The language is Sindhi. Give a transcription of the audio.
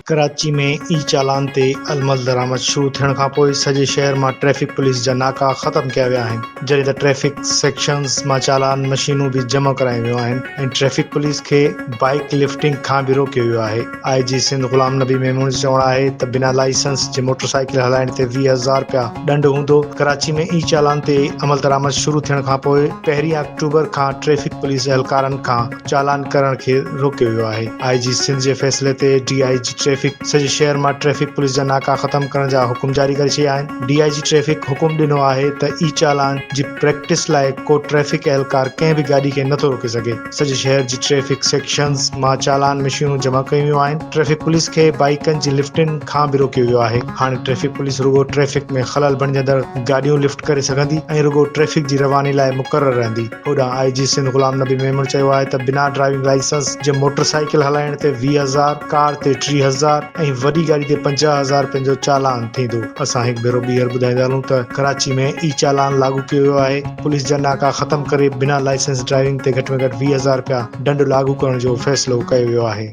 ڪراچي ۾ اي چالان تي عملدرآمد شروع ٿيڻ کانپوء سڄي شهر مان ٽريفڪ پوليس جا ناڪا ختم ڪيا ويا آهن، جڏهن ته ٽريفڪ سيڪشنز مان چالان مشينون به جمع ڪرايون ويون آهن ۽ ٽريفڪ پوليس کي بائيڪ لفٽنگ کان به روڪيو ويو آهي. آء جي سنڌ غلام نبي ميمڻ جو چوڻ آهي ته بنا لائسنس جي موٽرسائيڪل هلائڻ تي 20 هزار رپيا ڏنڊ هوندو. ڪراچي ۾ اي چالان تي عملدرآمد شروع ٿيڻ کانپوء پهرين آڪٽوبر کان ٽريفڪ پوليس اهلڪارن کان چالان ڪرڻ کي روڪيو ويو آهي. آء جي سنڌ جي فيصلي تي ڊي I جي ٽريفڪ سڄي شهر مان ٽريفڪ پوليس جا ناڪا ختم ڪرڻ جا حڪم جاري ڪري ڇڏيا آهن. ڊي I جي ٽريفڪ حڪم ڏنو آهي ته اي چالان جي پريڪٽس لاء ڪو ٽريفڪ اهلڪار ڪنهن به گاڏي کي نٿو روڪي سگهي. سڄي شهر جي ٽريفڪ سيڪشنز مان چالان مشينون جمع ڪيون ويون آهن. ٽريفڪ پوليس کي بائيڪن جي لفٽن کان به روڪيو ويو آهي. هاڻي ٽريفڪ پوليس رڳو ٽريفڪ ۾ خلل بڻجندڙ گاڏيون لفٽ ڪري سگهندي ۽ رڳو ٽريفڪ جي رواني لاء مقرر رهندي. هوڏانهن آء جي سنڌ غلام نبي ميمڻ چيو آهي ته بنا ڊرائيونگ لائسنس جي موٽر سائيڪل هلائڻ تي 20 هزار، ڪار تي 30 هزار ۽ وڏي گاڏي تي 50 هزار رپين جو چالان ٿيندو. اسان هڪ ڀيرو ٻيهر ٻڌائيندا هلون ته ڪراچي ۾ اي چالان لاڳو ڪيو ويو آهي، پوليس جا ناڪا ختم ڪري بنا لائسنس ڊرائيونگ تي گهٽ ۾ گهٽ 20 هزار رپيا ڏنڊ لاڳو ڪرڻ جو فيصلو ڪيو ويو آهي.